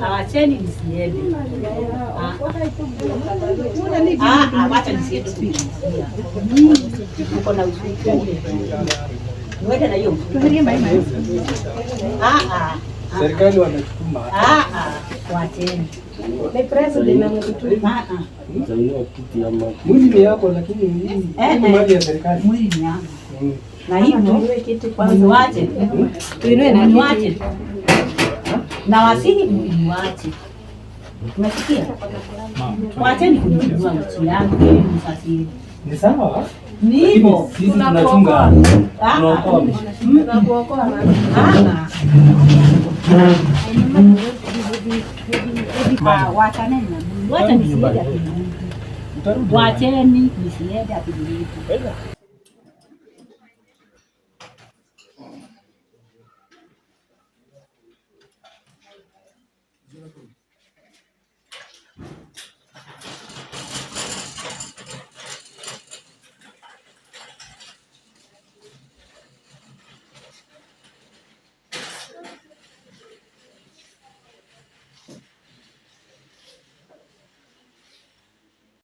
Ah, wacheni nisiende. Ah, ah, wacha nisiende kuulizia. Uko na ushuhuda. Mwende na hiyo ushuhuda. Ah, ah. Serikali wanatutuma. Ah, ah. Wacheni. Ah, ah. Mwili ni yako lakini hii Eh, ni eh. mali ya serikali. Mwili ni yangu. Na hivyo mniwache. Mniwache. Na wasihi mniwache. Unasikia? Wacheni kuniinua uchi yangu ili msafiri. Ni sawa. Ni hivyo. Lakini sisi tunachunga. Ah, ah. Tunaokoa maisha. Ah, ah. Wachaneni na mimi. Wacha nisiende akinirudi. Utarudi. Wacheni nisiende akinirudi.